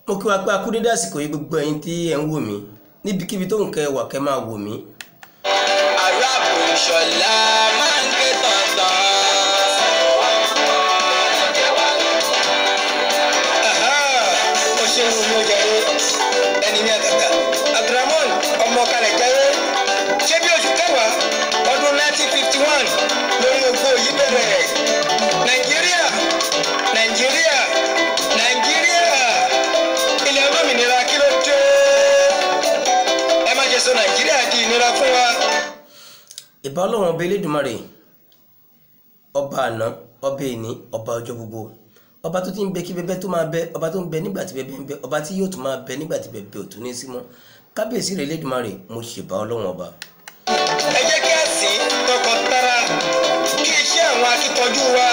Mo kí wa pé a kú dédé àsìkò yìí, gbogbo ẹ̀yin tí ẹ̀ ń wò mí níbikíbi tó ń kẹ́ wà kẹ́ máa wò mí. Arábò Ìṣọ̀lá máa ń ké tọ̀tàn. Ó ṣe ń mú jẹrẹ ẹni ní àtàtà Abdulrahman ọmọ kalẹ̀ jẹrẹ ṣé bí oṣù kẹwàá ọdún 1951 lórí ògbó yìí bẹ̀rẹ̀. Nàìjíríà, Nàìjíríà, Nàìjíríà, ilẹ̀ olómìnira, kí ló dé? Ẹ má jẹ́ sọ Nàìjíríà di ìnira fún wa. Ìbà Ọlọ́run ọba Elédùmarè, ọba àná, ọba èní, ọba ọjọ́ gbogbo, ọba tó ti ń bẹ kí bẹbẹ tó máa bẹ, ọba tó ń bẹ nígbà tí bẹbẹ ń bẹ, ọba tí yóò tún máa bẹ nígbà tí bẹbẹ ò tún ní sí mọ́. Kábíyèsí rẹ̀ Elédùmarè, mo ṣèbà Ọlọ́run ọba. Ẹ jẹ́ kí a sìn tọkàntara, kí iṣẹ́ àwọn akíkanjú wa,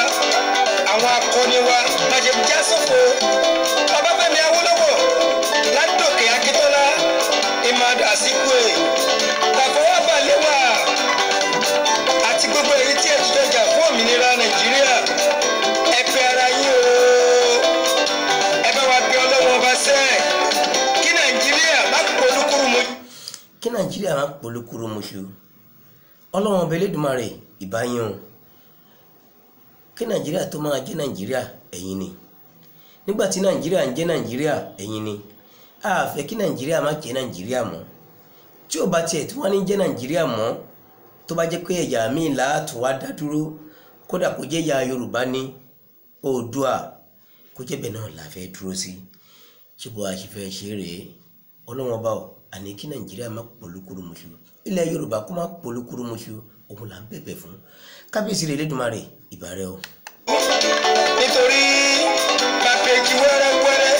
àwọn akọni wa má ṣe já sófo. Ọbáfẹ́mi Awólọ́wọ̀, Ládòkè Akíntọ́lá, Nnamdi Azikiwe, Tafawa Balewa àti gbogbo èyí tí ẹ ti jọjà fún òmìnira Nàìjíríà, ẹ pe ara yín o, ẹ bá wa bẹ̀ Ọlọ́run ọba sẹ́ẹ̀ kí Nàìjíríà má polúkúrú mu. Kí Nàìjíríà má polúkúrú muṣu. Ọlọ́run ọba Elédùmarè, ìbà yín o. Kí Nàìjíríà tó máa jẹ́ Nàìjíríà, ẹ̀yin ni. Nígbà tí Nàìjíríà ń jẹ́ Nàìjíríà, ẹ̀yin ni. A fẹ́ kí Nàìjíríà má jẹ́ Nàìjíríà mọ́. Tí ò bá tiẹ̀ tí wọ́n ní jẹ́ Nàìjíríà mọ́, tó bá jẹ́ pé ẹ̀yà míì láàtún wá dá dúró, kódà kó jẹ́ ẹ̀yà Yorùbá ní Oòduà, kó jẹ́ bẹ́ẹ̀ náà la fẹ́ dúró sí. Ṣé bó a ṣe fẹ́ ṣe rèé? Ọlọ́run ọba ò àní kí Nàìjíríà má polúkúrú muṣu, ilẹ̀ Yorùbá kó má polúkúrú muṣu, òun là ń bẹ̀bẹ̀ fún. Kábíyèsí rẹ̀ Elédùmarè, ìbà rẹ o. Nítorí bàbèjì wẹ́rẹ́wẹ́rẹ́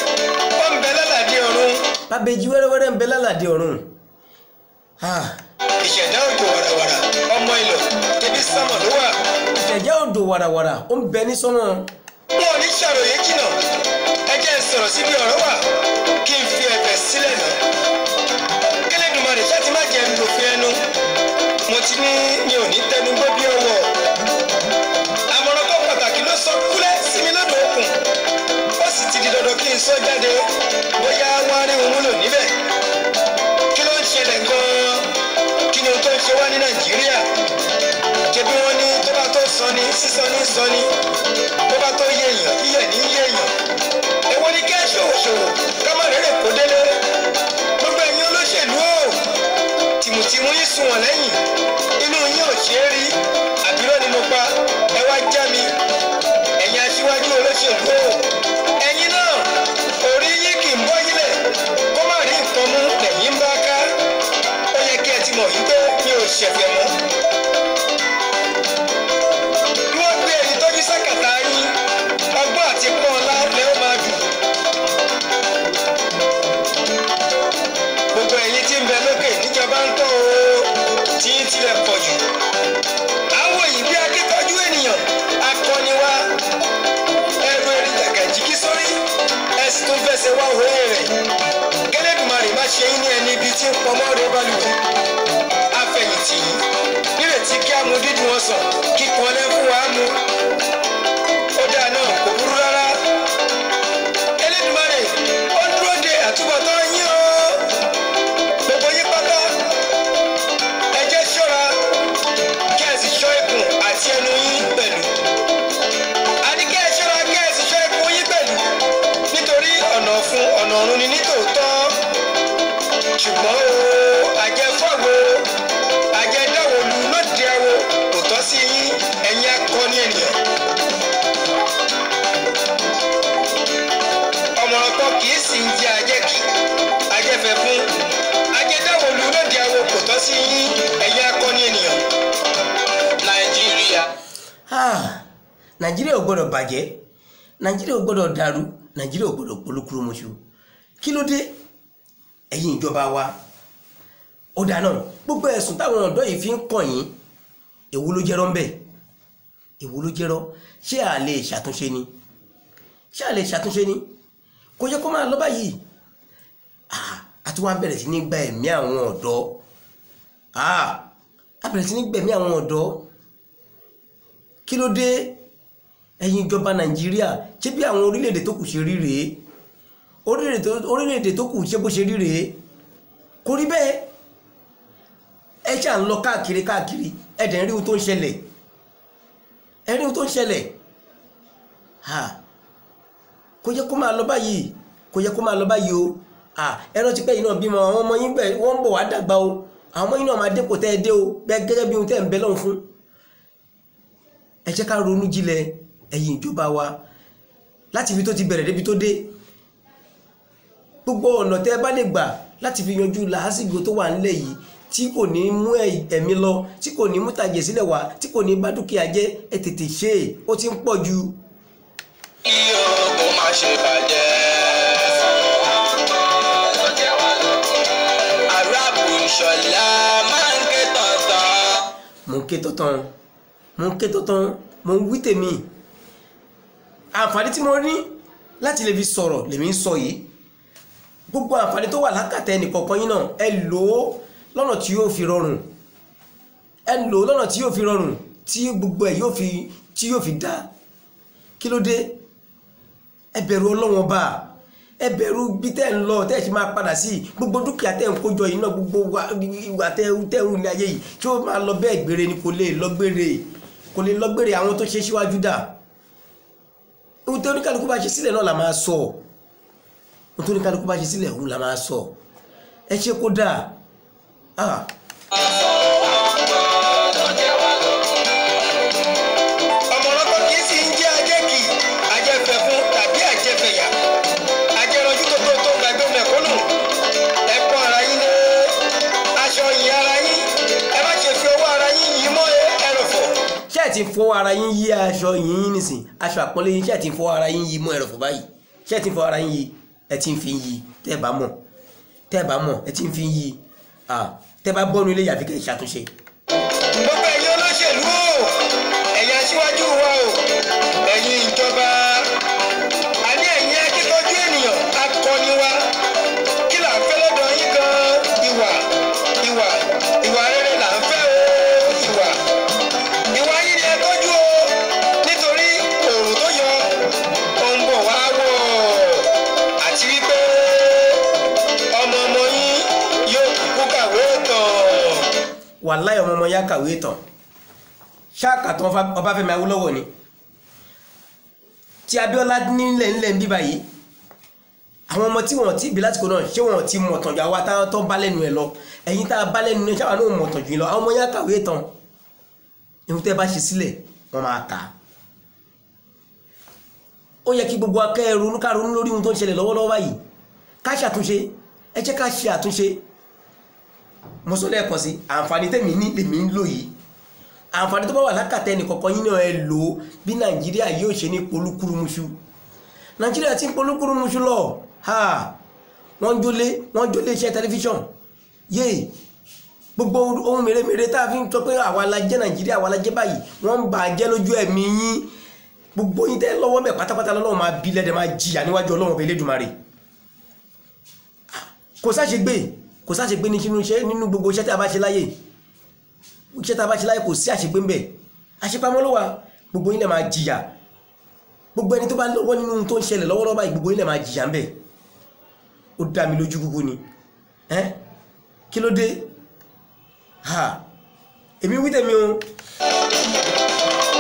ó ń bẹ lálàdé ọ̀run. Bàbèjì wẹ́rẹ́wẹ́rẹ́ ń bẹ lálàdé ọ̀run. Ìṣẹ̀dá òjò wàràwàrà ọmọ ìlọ̀ tẹ̀bí sánmọ̀ ló wà. Ìṣẹ̀dá òjò wàràwàrà ó ń bẹ ní sánmọ̀. Wọn ò ní ṣàròyé jìnnà, ẹ jẹ́ n sọ̀rọ̀ síbi ọ̀rọ̀ wà kí n fi ẹ̀bẹ̀ sílẹ̀ náà. Kélédùmarè ṣá ti má jẹ́ n lòfin ẹnu, mo ti ní mi ò ní tẹnu gbó bí ọwọ́. Àmọ̀ràn kan pàtàkì ló sọ kúlẹ̀ sí mi lọ́dọ̀ okùn, ó sì ti di dandan kí n sọ jáde, bóyá wọ́n á rí ohun lò níbẹ̀. Kí ló ń ṣẹlẹ̀ gan-an? Kí ni ohun tó ń ṣe wá ní Nàìjíríà? Ṣebí wọ́n ní tó bá tó sọ ni sísọ ní sọ ni, tó bá tó yé èèyàn yíyẹ ní yé èèyàn. Èwo ni kẹ́ ṣòwòṣòwò ká má rérè kó délé? Gbogbo ẹ̀yin olóṣèlú o, tìmùtìmù yín sunwọ̀n lẹ́yìn, inú yín ò ṣeé rí, àbírọ́ ni mo pa, ẹ wá já mi. Ẹ̀yin aṣíwájú olóṣèlú o, ẹ̀yin náà orí yín kì í bọ́ yílẹ̀ kó má rí nǹkan mú lẹ́yìn ń bá ká. Ó yẹ kí ẹ ti mọ̀ wípé mi ò ṣẹ̀fẹ̀ mọ́. Bí wọ́n gbé ẹni tọ́jú sákàtà yín, ọgbọ́n àti pọ́nlá lẹ́ ó máa dùn. Gbogbo ẹ̀yin tí ń bẹ lókè níjọba ń tọ́ o, tí ń tilẹ̀ pọ̀ jù. Àwọn yìí bí akíkanjú ènìyàn, akọni wa, ẹrù erin jàgàjìgí sórí, ẹ sì tún fẹsẹ̀ wá òwe rẹ̀. Kélédùmarè má ṣe yín ní ẹni ibi tí ń pọnmọ́ rẹ̀ balùwẹ̀. Afẹ̀yìntì yìí nírètí kí á mu dídùn ọsàn kíkan lẹ́ fún wa mú. Ó dáa náà, kò burú rárá. Elédùmarè ó dúró de àtúbọ̀tán yín o. Gbogbo yín pátá, ẹ jẹ́ ṣọ́ra kí ẹ sì ṣọ́ ikùn àti ẹnu yín pẹ̀lú. A ní kí ẹ ṣọ́ra kí ẹ sì ṣọ́ ikùn yín pẹ̀lú. Nítorí ọ̀nà ọ̀fun ọ̀nà ọ̀run ni nítòótọ́. Ṣùgbọ́n o, àjẹfọ́wo àjẹdáwòlu lóde awo kò tọ́ sí yín, ẹ̀yin akọni ènìyàn. Ọ̀mọ̀ràn kan kì í sì ń jẹ àjẹkì, àjẹfẹ̀fún, àjẹdáwòlu lóde awo kò tọ́ sí yín, ẹ̀yin akọni ènìyàn. Nàìjíríà. Nàìjíríà ò gbọ́dọ̀ bàjẹ́, Nàìjíríà ò gbọ́dọ̀ dàrú, Nàìjíríà ò gbọ́dọ̀ polúkúrú muṣu. Kí ló dé? Ẹ̀yin ìjọba wa, ó dáná gbogbo ẹ̀sùn táwọn ọ̀dọ́ yìí fi ń kàn yín, èwo ló jẹ́rọ́ ń bẹ̀? Èwo ló jẹ́rọ́? Ṣé a lè ṣàtúnṣe ni? Ṣé a lè ṣàtúnṣe ni? Kò yẹ kó máa lọ báyìí. A tún wá bẹ̀rẹ̀ sí ní gba ẹ̀mí àwọn ọ̀dọ́. A bẹ̀rẹ̀ sí ní gbẹ̀mí àwọn ọ̀dọ́. Kí ló dé? Ẹ̀yin ìjọba Nàìjíríà, ṣé bí àwọn orílẹ̀-èdè tó kù ṣe rí rèé? Orílẹ̀-èdè tó kù ṣé bó ṣe rí rèé? Kò rí bẹ́ẹ̀. Ẹ ṣáà ń lọ káàkiri káàkiri, ẹ dẹ̀ ń rí ohun tó ń ṣẹlẹ̀, ẹ rí ohun tó ń ṣẹlẹ̀. Kò yẹ kó máa lọ báyìí, kò yẹ kó máa lọ báyìí o. Ẹ rántí pé yìí náà bímọ, àwọn ọmọ yín bẹ̀ wọ́n ń bọ̀ wá dàgbà o, àwọn ọmọ yín náà máa dépò tẹ́ ẹ dé o, bẹ́ẹ̀ gẹ́gẹ́ bí ohun tẹ́ ẹ ń bẹ lọ́hùn fún. Ẹ jẹ́ ká ronú jinlẹ̀, ẹ̀yin ìjọba wa, láti ibi tó ti bẹ̀rẹ̀ débi tó dé. Gbogbo ọ̀nà tẹ́ ẹ bá lè gbà láti fi yanjú làásìgbò tó wà nílẹ̀ yìí, tí kò ní mú ẹ̀mí lọ, tí kò ní mú tàjẹ̀ sílẹ̀ wá, tí kò ní bá dúkìá jẹ́, ẹ tètè ṣe é, ó ti ń pọ̀ jù. Kó má ṣe bàjẹ́. Arábù Ìṣọ̀lá máa ń ké tọ̀tàn. Mo ń ké tọ̀tàn, mo ń ké tọ̀tàn, mo ń wí tèmi. Àǹfààní tí mo ní láti lè fi sọ̀rọ̀ lèmi ń sọ yìí. Gbogbo àǹfààní tó wà lákàtà ẹnìkọ̀ọ̀kan yín náà, ẹ lò ó lọ́nà tí yóò fi rọrùn, ẹ lò ó lọ́nà tí yóò fi rọrùn, tí gbogbo ẹ̀ yóò fi, tí yóò fi dá. Kí ló dé? Ẹ bẹ̀rù Ọlọ́run Ọba, ẹ bẹ̀rù bí tẹ́ ń lọ, tẹ́ ẹ ṣe máa padà sí. Gbogbo dúkìá tẹ́ ń kójọ yìí náà, gbogbo ìwà tẹ́ ń ní ayé yìí, tí ó máa lọ bẹ́ẹ̀ gbére ni, kò lè lọ gbére, kò lè lọ gbére. Àwọn tó ṣe síwájú dà, ohun tó oníkálukú bá ṣe sílẹ̀ náà la máa sọ, ohun tó oníkálukú bá ṣe sílẹ̀ òun la máa sọ. Ẹ ṣe kó dáa. Ọmọ ọlọ́gbọ́n kì í sì ń jẹ́ ajẹ́kì, ajẹ́fẹ̀fún tàbí ajẹ́fẹ̀yà. Ajẹ́rọ̀jú tó tó tó gbàgbé mẹ̀kúnnù. Ẹ pọ́n ara yín lé, aṣọ yìí ara yín, ẹ má ṣe fi ọwọ́ ara yín yí mọ́ ẹrọ̀fọ̀. Ṣé ẹ ti fọwọ́ ara yín yí aṣọ yín nísìn, aṣọ àpọ́nlé yín, ṣé ẹ ti fọwọ́ ara yín yí mọ́ ẹrọ̀fọ̀ báyìí? Ṣé ẹ ti fọwọ́ ara yín yí? Ẹ ti ń fi yí, tẹ́ ẹ bá mọ̀, tẹ́ ẹ bá mọ̀, ẹ ti ń fi yí. Tẹ́ bá bọ́nu ilé yàfi kẹ́ ẹ ṣàtúnṣe. Gbogbo ẹ̀yin olóṣèlú o, ẹ̀yin aṣíwájú wa o, ẹ̀yin ìjọba, àní ẹ̀yin akíkanjú ènìyàn, akọni wa, kí là ń fẹ́ lọ́dọ̀ yín gan-an? Ìwà, ìwà, ìwà rere là ń fẹ́ o, ìwà. Ìwà yín ni ẹ tọ́jú o, nítorí òòrùn tó yọ, ó ń bọ̀ wá wọ̀, àti wípé ọmọ ọmọ yín yóò kúkú kàwé tán. Wàláhì ọmọ ọmọ yá kàwé tán. Ṣáàkà tán Ọbáfẹ́mi Awólọ́wọ̀ ni tí Abíọ́lá nílẹ̀ ńlẹ̀ ń bí báyìí. Àwọn ọmọ tí wọ́n ti bí lásìkò náà, ṣé wọ́n ti mọ̀tàn ju àwa tó bá lẹ́nu ẹ̀ lọ? Ẹ̀yin tá a bá lẹ́nu ẹ̀, ṣáwa náà mọ̀tàn jù lọ. Àwọn ọmọ yá kàwé tán. Ihun tẹ́ bá ṣe sílẹ̀ wọ́n máa kà á. Ó yẹ kí gbogbo akẹ́ ronú, ká ronú lórí ohun tó ń ṣẹlẹ̀ lọ́wọ́lọ́wọ́ báyìí, ká ṣàtúnṣe. Ẹ jẹ́ ká ṣe àtúnṣe. Mo sọ lẹ́ẹ̀kan sí, àǹfààní tèmi ní lèmi ń lò yìí. Àǹfààní tó bá wà lákàtà ẹnìkọ̀ọ̀kan yín náà, ẹ lò ó bí Nàìjíríà yóò ṣe ní polúkúrúmuṣu. Nàìjíríà ti ń polúkúrúmuṣu lọ. Wọ́n jólé, wọ́n jólé iṣẹ́ tẹlifíṣàn yéè. Gbogbo ohun mèremère tá a fi ń sọ pé àwa la jẹ́ Nàìjíríà, àwa la jẹ́ báyìí, wọ́n ń bà á jẹ́ lójú ẹ̀mí yín. Gbogbo yín tẹ́ lọ́wọ́ mẹ́ pátápátá, lọ́wọ́ máa bí lẹ́dẹ̀, máa jìyà níwájú Ọlọ́run Ọba Elédùmarè. Kò sáṣegbé, kò sáṣegbé nínú iṣẹ́, nínú gbogbo iṣẹ́ tí a bá ṣe láyé, iṣẹ́ tí a bá ṣe láyé, kò sí àṣegbé ń bẹ̀, àṣepamọ́ ló wà. Gbogbo yín lè máa jìyà. Gbogbo ẹni tó bá lọ́wọ́ nínú ohun tó ń ṣẹlẹ̀ lọ́wọ́lọ́wọ́ báyìí, gbogbo yín lè máa jìyà ń bẹ̀. Ó dá mi lójú gbogbo ni. Kí ló dé? Èmi wí tèmi o.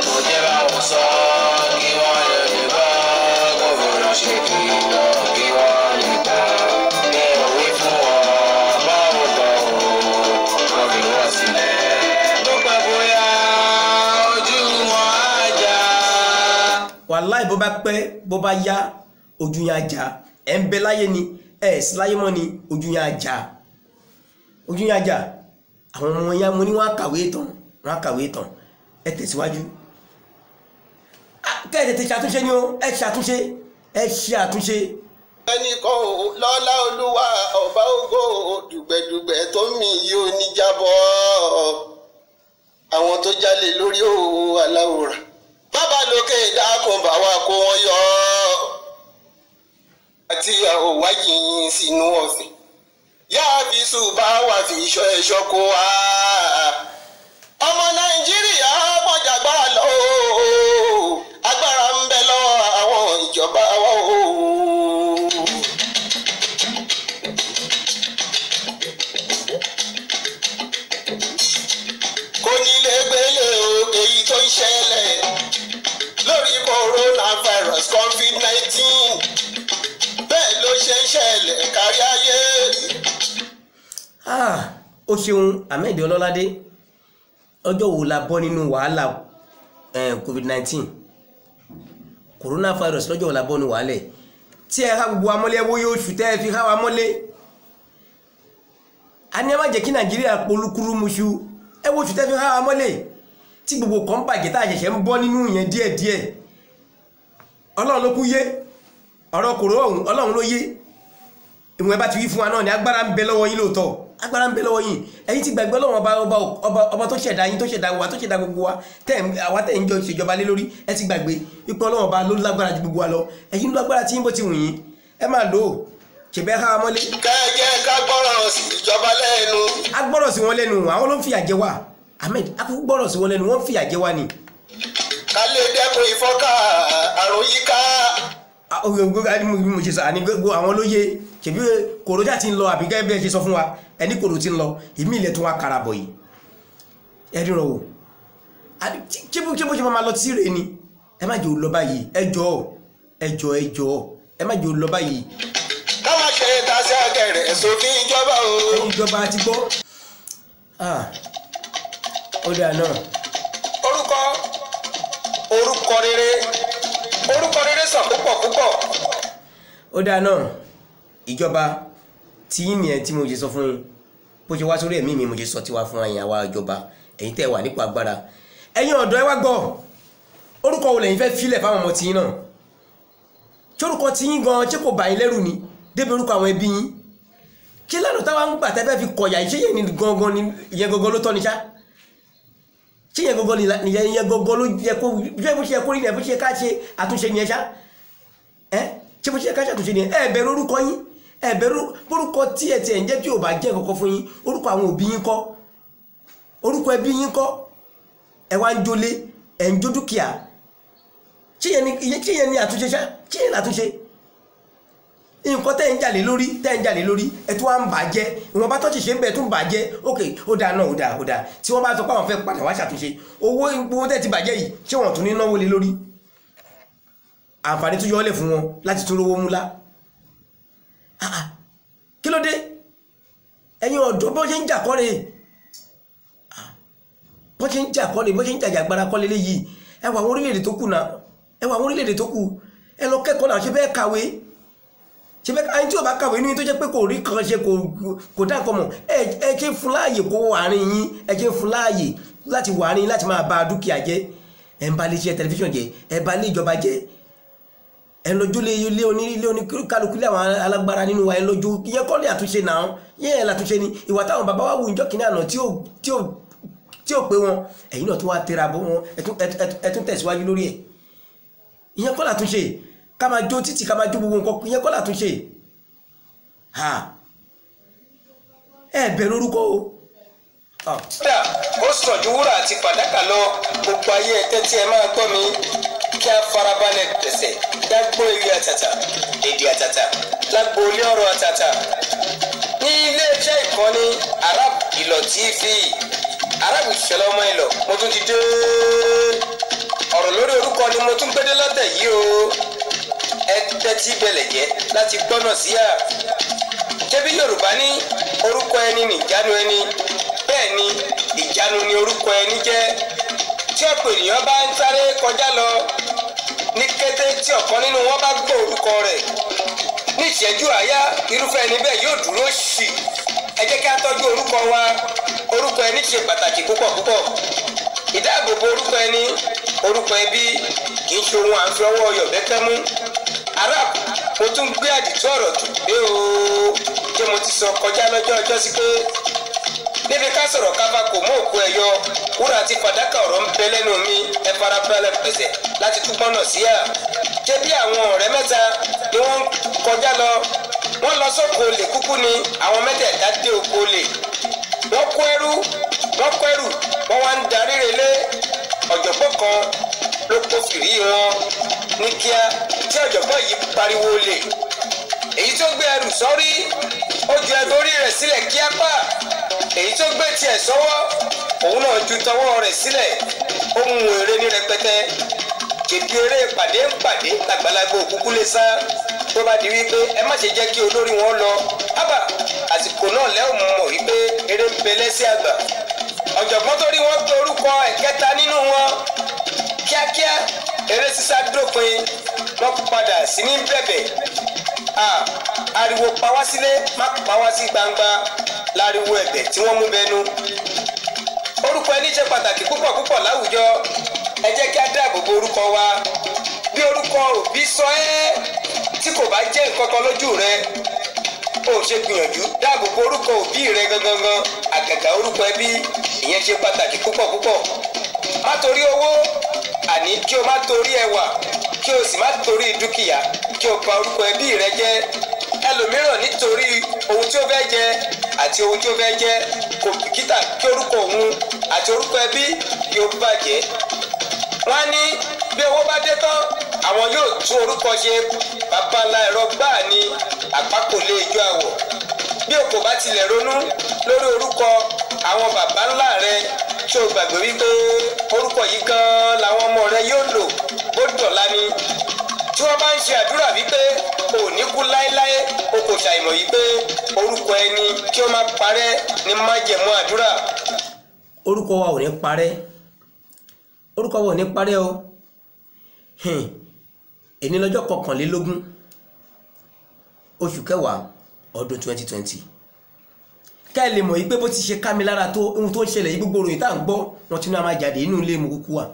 Mo jẹ́ báwọn sọ kí wọ́n lè gbọ́, kó fòrò ṣe kìlọ̀ kí wọ́n lè gbà. Mi ò wí fún wọn, báwo bọ̀ o, wọ́n fi wọ́n sílẹ̀. Bó pẹ́ bóyá ojú wọn á já. Wàláì, bó bá pẹ́ bó bá yá, ojú yẹn á já. Ẹ̀ ń bẹ láyé ni, ẹ̀ sí láyé mọ́ ni, ojú yẹn á já, ojú yẹn á já. Àwọn ọmọ ya mo ní wọ́n á kàwé tán, wọ́n á kàwé tán. Ẹ tẹ̀síwájú, kẹ́ ẹ tètè ṣàtúnṣe ni o. Ẹ ṣàtúnṣe, ẹ ṣe àtúnṣe. Ẹnìkan ò lọ́lá Olúwa ọba ògo, dùgbẹ̀dùgbẹ̀ tó mì yìí ò ní jábọ́, àwọn tó jalè lórí òwò aláwòrán, bàbá lókè dákun bá wa kó wọn yọ, àti àwòwá yìnyín sínú ọ̀fìn yáa fi ṣùgbọ́n wà fi iṣọ́ ẹ̀ṣọ́ kó wa. Ọmọ Nàìjíríà mọ̀jàgbára lọ, agbára ń bẹ lọ́wọ́ àwọn ìjọba wa o. COVID-19 bẹ́ẹ̀ ló ṣe ń ṣẹlẹ̀ kárí ayé. Ó ṣeun Ahmed Ọlọ́ládé. Ọjọ́ wo la bọ́ nínú wàhálà COVID-19 coronavirus? Lọ́jọ́ wo la bọ́ nínú wàhálà tí ẹ há gbogbo amọ́lé? Ẹwọ́ yóò ṣù tẹ́ ẹ fi há wa mọ́lé. A ní ẹ má jẹ́ kí Nàìjíríà polúkúrú muṣu. Ẹ wo oṣù tẹ́ fi há wa mọ́lé tí gbogbo kan bàjẹ́ tá a ṣẹ̀ṣẹ̀ ń bọ́ nínú yẹn díẹ̀díẹ̀. Ọlọ́run ló kú yé ọ̀rọ̀ kòró ọ̀hún, Ọlọ́run ló yé. Ìwọ̀n ẹ bá ti wí fún wa náà ni agbára ń bẹ lọ́wọ́ yín lóòótọ́, agbára ń bẹ lọ́wọ́ yín. Ẹ̀yin ti gbàgbé Ọlọ́run ọba ọba ọba ọba tó ṣẹ̀dá yín, tó ṣẹ̀dá wa, tó ṣẹ̀dá gbogbo wa, tẹ́ àwa tẹ́ ń jọ ṣèjọba lé lórí. Ẹ ti gbàgbé ipò Ọlọ́run ọba ló lágbára ju gbogbo wa lọ. Ẹ̀yin ló lágbára tí yín bó ti wù yín, ẹ máa lò ó ṣèbẹ́ ká wa mọ́lé. Kẹ́jẹ́ ká gbọ́rọ̀ sí ìjọba lẹ́nu. A gbọ́rọ̀ sí wọn lẹ́nu, àwọn ló ń fìyà jẹ wá. Ahmed, a kúkú gbọ́rọ̀ sí wọn lẹ́nu, wọ́n ń fìyà jẹ wá ni. Ká lè dẹ́kun ìfọ́nká àrùn yíká. Mo ṣe sọ àní gbogbo àwọn lóye ṣèbí kòrójà ti ń lọ, àbí gẹ́gẹ́ bí ẹ ṣe sọ fún wa, ẹni kòrò ti ń lọ, ìmí ilẹ̀ tó wá karabọ̀ yìí. Ẹ ríran o, ṣé bó ṣe máa lọ sí rèé ni? Ẹ má jẹ́ ò lọ báyìí, ẹ jọ̀ọ́, ẹ jọ̀ọ́, ẹ jọ̀ọ́, ẹ má jẹ́ ò lọ báyìí. Ká má ṣe tasí àgẹ̀rẹ̀ sófin ìjọba o. Ẹ̀yin ìjọba ti gbọ́. Ó dáa náà. Orúkọ, orúkọ rere, orúkọ rere sàn púpọ̀ púpọ̀. Ó dáa náà, ìjọba tí yín nìyẹn tí mo ṣe sọ fún yín bó ṣe wá sórí ẹ̀mí mi, mo ṣe sọ tiwa fún ẹ̀yin àwa ìjọba, ẹ̀yin tẹ́ wà nípò agbára, ẹ̀yin ọ̀dọ́, ẹ wá gbọ́. Orúkọ wo lẹ̀yin fẹ́ filẹ̀ fáwọn ọmọ tiyín náà? Ṣé orúkọ tiyín gan ṣé kò bà yín lẹ́rù ni débi orúkọ àwọn ẹbí yín? Kí lánàá táwa ń gbà tẹ́ fẹ́ fi kọ̀yà yìí, ṣé yẹn ni gangan ni ìyẹn gangan ló tọ́ ni ṣá? Ṣé yẹn gangan ni ìyẹn gangan ló yẹ kó bó ṣe yẹ kó rí ni, bó ṣe ká ṣe àtúnṣe nìyẹn ṣá? Ẹ ṣé bó ṣe ká ṣe àtúnṣe nìyẹn? Ẹ bẹ̀rù orúkọ yín, ẹ bẹ̀rù orúkọ tí ẹ tiẹ̀ ń jẹ́ tí ò bá jẹ́ kankan fún yín. Orúkọ àwọn òbí yín kọ́, orúkọ ẹbí yín kọ́, ẹ wá ń jólé, ẹ ń jó dúkìá. Ṣé yẹn ni àtúnṣe ṣá? Ṣé yẹn làtúnṣe? Nǹkan tẹ́ ń jalè lórí, tẹ́ ń jalè lórí, ẹ tún wá ń bàjẹ́. Ìwọ̀nba tó ti ṣe ń bẹ̀ tún bàjẹ́. Ok, ó dáa náà, ó dáa, ó dáa. Tí wọ́n bá sọ pé àwọn fẹ́ padà wá ṣàtúnṣe owó owó tẹ́ ti bàjẹ́ yìí, ṣé wọ́n tún ní náwó lé lórí? Àǹfààní tún yọ́lẹ̀ fún wọn láti tún rówó múlá. Kí ló dé? Ẹ̀yin ọ̀dọ́, bó ṣe ń jà kọ́re, bó ṣe ń jà kọ́re, bó ṣe ń jàjàgbara kọ́lé léyìí. Ẹ wà àwọn orílẹ̀-èdè tó kù náà, ẹ wà àwọn orílẹ̀-èdè tó kù, ẹ lọ kẹ́kọ̀ọ́ náà. Ṣe bẹ́ẹ̀ kàwé? Ṣe bẹ́ẹ̀ ẹni tí ò bá kàwé ní tó jẹ́ pé kò rí kan ṣe, kò dá nǹkan mọ̀, ẹ ṣe fún láàyè kó àárín yín, ẹ ṣe fún láàyè láti wà àárín láti máa ba dúkìá jẹ́. Ẹ ń ba iléeṣẹ́ tẹlifíṣàn jẹ́, ẹ ba ilé ìjọba jẹ́, ẹ ń lọ́jọ́ ilé oníkálukú ilé àwọn alágbára nínú wa, ẹ ń lọ́jọ́. Ìyẹn kọ́ ní àtúnṣe náà, yẹn làtúnṣe ni ìwà táwọn bàbá wa wù níjọ́ kìíní àná tí ò pé wọn, ẹ̀yin náà tún wá tẹra bọ́ wọn, ẹ tún tẹ̀síwájú lórí ẹ̀. Ìyẹn kọ́ làtúnṣe. Ká máa jó títì, ká máa jó gbogbo nǹkan, ìyẹn kọ́ làtúnṣe. Ẹ bẹ̀rù orúkọ o. Kódà ó sàn ju wúrà àti fàdákà lọ. Gbogbo ayé, ẹ tẹ́tí, ẹ máa gbọ́ mi, kí a farabalẹ̀ tẹ̀sẹ̀ dágbó ewì àtàtà, èdè àtàtà, lágboolé ọ̀rọ̀ àtàtà ní iléeṣẹ́ ìkànnì Arab Ìlọ̀ TV. Arab Ìṣẹ̀lẹ̀ ọmọ Ìlọ̀, mo tún ti dé. Ọ̀rọ̀ lórí orúkọ ni mo tún gbédé lọ́tẹ̀ yìí o. Ẹ tẹ́tí bẹ̀lẹ̀ jẹ́ láti gbọ́nà sí à. Ṣebí Yorùbá ní orúkọ ẹni nìjánu ẹni? Bẹ́ẹ̀ ni, ìjánu ni orúkọ ẹni jẹ́. Tí ọ̀pọ̀ ènìyàn bá ń sáré kọjá lọ, ní kété tí ọ̀kan nínú wọn bá gbọ́ orúkọ rẹ̀, ní ìṣẹ́jú àáyá, irúfẹ́ ẹni bẹ́ẹ̀ yóò dúró ṣì. Ẹ jẹ́ kí a tọ́jú orúkọ wa. Orúkọ ẹni ṣe pàtàkì púpọ̀ púpọ̀. Ìdáàbòbò orúkọ ẹni, orúkọ ẹbí, kì í ṣe ohun à ń fi ọwọ́ yọ̀bẹ́kẹ́ mú. Arab, mo tún gbé àdìtú ọ̀rọ̀ tó dé o. Ṣé mo ti sọ kọjá lọ́jọ́ ọjọ́ sí pé níbi ká sọ̀rọ̀ káfa kò mú òkú ẹ yọ, wúrà àti fàdákà ọ̀rọ̀ ń bẹ lẹ́nu mi. Ẹ farabalẹ̀ pẹ̀sẹ̀ láti túbọ̀ náà sí à. Ṣé bí àwọn ọ̀rẹ́ mẹ́ta ni wọ́n ń kọjá lọ, wọ́n lọ sóko olè kúkú ni. Àwọn mẹ́tẹ̀ẹ̀ta dé oko olè, wọ́n kó ẹrú, wọ́n kó ẹrù, wọ́n wá ń darí relé. Ọ̀jọ̀gbọ́n kan ló kó fìrí wọn. Ní kíá tí ọ̀jọ̀gbọ́n yìí pariwo olè, èyí tó gbé ẹrù sọ́rí, ó ju ẹrù orí rẹ̀ sílẹ̀ kíá pa. Èyí tó gbé tiẹ̀ sọ́wọ́, òun náà ju tọwọ́ rẹ̀ sílẹ̀, ó mú èrè ní rẹpẹtẹ. Kìkì eré pàdé ń pàdé làgbàlagbà òkúkú lè sá. Tó bá di wípé ẹ má ṣe jẹ́ kí olórí wọn lọ, ábà àsìkò náà lẹ́ ò mọ̀ wípé eré ń bẹ lẹ́sẹ̀ àgbà. Ọ̀jọ̀gbọ́n tó rí wọn gbé orúkọ ẹ̀kẹta nínú wọn. Kíákíá eré sísá dópin, wọ́n padà sí ní bẹ̀bẹ̀. Ariwo pa wá sílé má pa wá sí gbangba láriwo ẹ̀bẹ̀ tí wọ́n mú bẹnu. Orúkọ ẹni ṣe pàtàkì púpọ̀ púpọ̀ láwùjọ. Ẹ jẹ́ kí á dáàbò bo orúkọ wa. Bí orúkọ òbí sọ ẹ́ tí kò bá jẹ́ nǹkan kan lójú rẹ, ó ṣe gbìyànjú dáàbò bo orúkọ òbí rẹ gangan, àgàgà orúkọ ẹbí, ìyẹn ṣe pàtàkì púpọ̀ púpọ̀. Má torí owó, àní kí o má torí ẹwà, kí o sì má torí dúkìá kí o bà orúkọ ẹbí rẹ jẹ́. Ẹlòmíràn nítorí ohun tí ó fẹ́ jẹ àti ohun tí ó fẹ́ jẹ kò bìkítà kí orúkọ òun àti orúkọ ẹbí kí ó bàjẹ́. Wọ́n ní bí owó bá dé tán àwọn yóò tún orúkọ ṣe. Babalá ẹ̀rọ gbáà ni àpapọ̀ lè jó àwọ̀. Bí o kò bá tilẹ̀ ronú lórí orúkọ àwọn bàbá ńlá rẹ, ṣé o gbàgbé wípé orúkọ yìí gan-an làwọn ọmọ rẹ yóò lò bó dọ̀la ni? Tí wọ́n bá ń ṣe àdúrà wípé o ò ní kú láéláé, o kò ṣàìmọ̀ wípé orúkọ ẹni kí ó má parẹ́ ní májẹ̀mú àdúrà. Orúkọ wa ò ní parẹ́, orúkọ wa ò ní parẹ́ o. Èní lọ́jọ́ 21 oṣù kẹwàá ọdún 2020. Ká ẹ lè mọ̀ yìí pé bó ti ṣe ká mi lára tó ohun tó ń ṣẹlẹ̀ yìí, gbogbo ìròyìn tá à ń gbọ́ wọn ti ní a máa jáde inú ilé mu kúkú wa.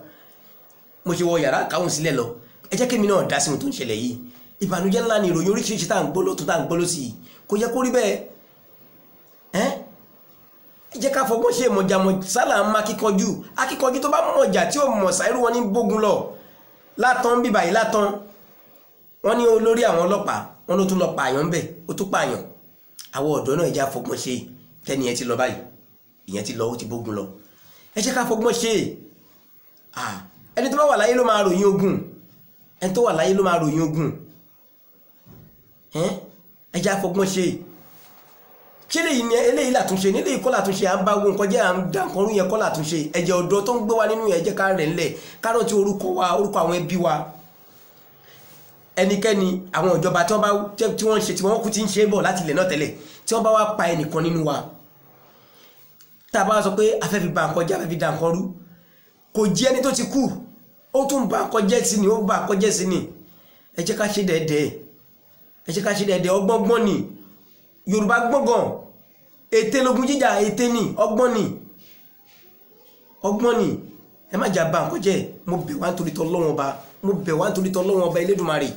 Mo ṣe wọ yàrá káwọn sílẹ̀ lọ. Ẹ jẹ́ kémi náà dá sí ohun tó ń ṣẹlẹ̀ yìí. Ìbànújẹ́ ńlá ni ìròyìn oríṣiríṣi tá à ń gbọ́ lọ́tún tá à ń gbọ́ lọ́sì yìí. Kò yẹ kó rí bẹ́ẹ̀. Ẹ jẹ́ ká fọgbọ́n ṣe mọ̀jàmọ̀ sálà ń má kíkanjú. Akíkanjú tó bá mọ̀jà tí ò mọ̀ sáírú wọn ní bógun lọ. Látàn bíbà yìí látàn. Wọ́n ní olórí àwọn ọlọ́pàá wọn ló tún lọ pààyàn ńbẹ̀, ó tún pààyàn. Àwọn ọ̀dọ́ náà ẹja fọgbọ́n ṣe. Tẹ́ni ẹ ti lọ báyìí, ìyẹn ti lọ, ó ti bógun lọ. Ẹ jẹ́ ká fọgbọ́n ṣe. Ẹni tó bá wà láyé ló máa ròyìn ogun. Ẹni tó wà láyé ló máa ròyìn ogun. Ẹ jẹ́ àfọgbọ́n ṣe. Ṣé eléyìí làtúnṣe? Nílé ìkọ́ làtúnṣe, à ń bá wo nǹkan jẹ́, à ń dá nǹkan rú yẹn kọ́ làtúnṣe. Ẹ̀jẹ̀ ọ̀dọ́ tó ń gbé wa nínú yẹn jẹ́ ká rẹ̀ ńlẹ̀, ká rántí orúkọ wa, orúkọ àwọn ẹbí wa. Ẹnikẹ́ni àwọn ìjọba tí wọ́n ń ṣe tí wọ́n kú ti ń ṣe bọ̀ láti ilẹ̀ náà tẹ́lẹ̀, tí wọ́n bá wá pa ẹnìkan nínú wa, tá a bá sọ pé a fẹ́ fi ba nǹkan jẹ́, a fẹ́ fi da nǹkan rú, kò jí ẹni tó ti kú, ó tún ba nǹkan jẹ́ sí ni, ó ba nǹkan jẹ́ sí ni. Ẹ jẹ́ ká ṣe dẹ̀ẹ́dẹ̀, ẹ jẹ́ ká ṣe dẹ̀ẹ́dẹ̀. Ọgbọ́ngbọ́n ni Yorùbá gbọ́ngàn, ète lógun jíjà, ète ni, ọgbọ́n ni, ọgbọ́n ni. Ẹ má jà ba nǹkan jẹ́. Mo bẹ̀ wá nítorí t'Ọlọ́run Ọba, mo bẹ̀ wá nítorí t'Ọlọ́run Ọba Elédùmarè.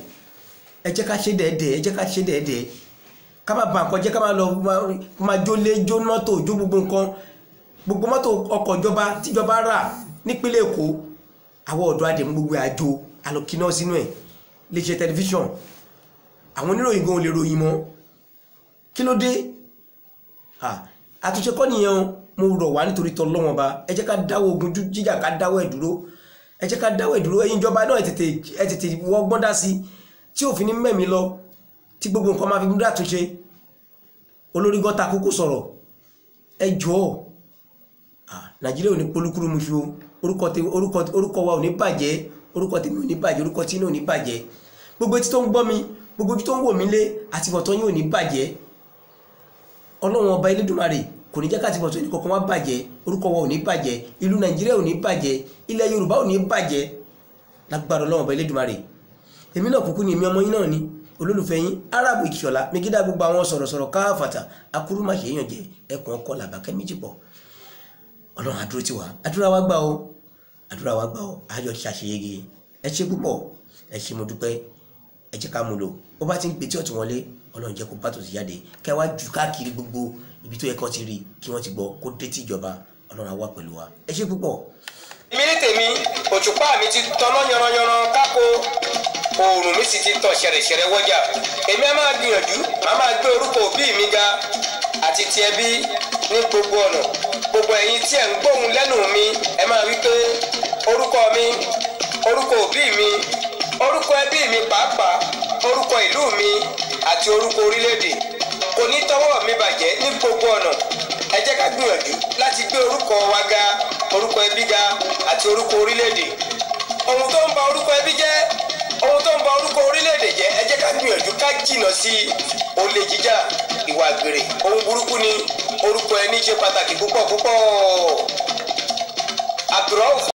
Ẹ jẹ́ ká ṣe dẹ̀ẹ́dẹ̀, ẹ jẹ́ ká ṣe dẹ̀ẹ́dẹ̀, ká má ba nǹkan jẹ́, ká má lọ máa jólé, jó mọ́tò, jó gbogbo nǹkan, gbogbo mọ́tò ọkọ̀ ìjọba tíjọba rà nípínlẹ̀ Èkó. Àwọn ọ̀dọ́ àdèmú gbogbo àjò àlòkíná sínú ẹ̀, lè ṣe tẹlifíṣàn, àwọn oníròyìn gan ò lè ròyìn mọ́. Kí ló dé? Àtúnṣe kọ́ nìyẹn o. Mo rọ̀ wá nítorí t'Ọlọ́run Ọba, ẹ jẹ́ ká dáwọ́ ogun jíjà, ká dáwọ́ ẹ̀ dúró, ẹ jẹ́ ká dáwọ́ ẹ̀ dúró. Ẹ̀yin ìjọba náà ẹ tètè wọ́gbọ́n dá sí tí òfin ní mẹ́mí lọ, tí gbogbo nǹkan máa fi mú dàtúnṣe. Olórí gọ́ta kúkú sọ̀rọ̀, ẹ jọ̀ọ́. Nàìjíríà ò ní polúkúrú muṣu o. Orúkọ wa ò ní bàjẹ́, orúkọ tèmi ò ní bàjẹ́, orúkọ tí inú ò ní bàjẹ́. Gbogbo etí tó ń gbọ́ mi, gbogbo ojú tó ń wò mí lé, àtibọ̀tán yín ò ní bàjẹ́. Ọlọ́run Ọba Elédùmarè kò ní jẹ́ ká àtibọ̀tán ẹnì kankan wá bàjẹ́. Orúkọ wa ò ní bàjẹ́, ìlú Nàìjíríà ò ní bàjẹ́, ilẹ̀ Yorùbá ò ní bàjẹ́ lágbára Ọlọ́run Ọba Elédùmarè. Èmi náà kúkú ni, èmi ọmọ yín náà ni, olólùfẹ́ yín Arabu Ìṣọ̀lá Megida, gbogbo àwọn sọ̀rọ̀sọ̀rọ̀ káfàtà akúrú má ṣe yàn jẹ, ẹkùn ọkọ làbákẹ́ méjì pọ̀. Ọlọ́run àdúró ti wá, àdúrà wa gbà o, àdúrà wa gbà o, àjọ ṣàṣeyege. Ẹ ṣé púpọ̀, ẹ ṣé, mo dúpẹ́. Ẹ jẹ́ ká mú lò. Bó bá ti ń pè tí ọ̀tún wọlé, Ọlọ́run jẹ́ kó bá tòsí jáde, kẹ́ wá jù káàkiri gbogbo ibi tó yẹ kán ti rí, kí wọ́n ti gbọ́, kó dé tí ìjọba. Ọlọ́run á wà pẹ̀lú wa. Ẹ ṣé púpọ̀. Èmi ní tèmi, òṣùpá mi ti tọ́nà yanranyanran kákó, oòrùn mi sì ti tàn ṣẹ̀rẹ̀ṣẹ̀rẹ̀ wọ́jà. Èmi á máa gbìyànjú, màá máa gbé orúkọ òbí mi ga àti ti ẹbí ní gbogbo ọ̀nà. Gbogbo ẹ̀yin tí ẹ̀ ń gbóhùn lẹ́nu mi, ẹ máa wí pé orúkọ mi, orúkọ òbí mi, orúkọ ẹbí mi pàápàá, orúkọ ìlú mi àti orúkọ orílẹ̀-èdè kò ní tọwọ́ mi bàjẹ́ ní gbogbo ọ̀nà. Ẹ jẹ́ ká gbìyànjú láti gbé orúkọ wa ga, orúkọ ẹbí ga àti orúkọ orílẹ̀-èdè. Ohun tó ń ba orúkọ ẹbí jẹ́, ohun tó ń ba orúkọ orílẹ̀-èdè jẹ́, ẹ jẹ́ ká gbìyànjú ká jìnnà sí i. Olè jíjà, ìwà àgbèrè, ohun burúkú ni. Orúkọ ẹni ṣe pàtàkì púpọ̀ púpọ̀. Abdulrauf.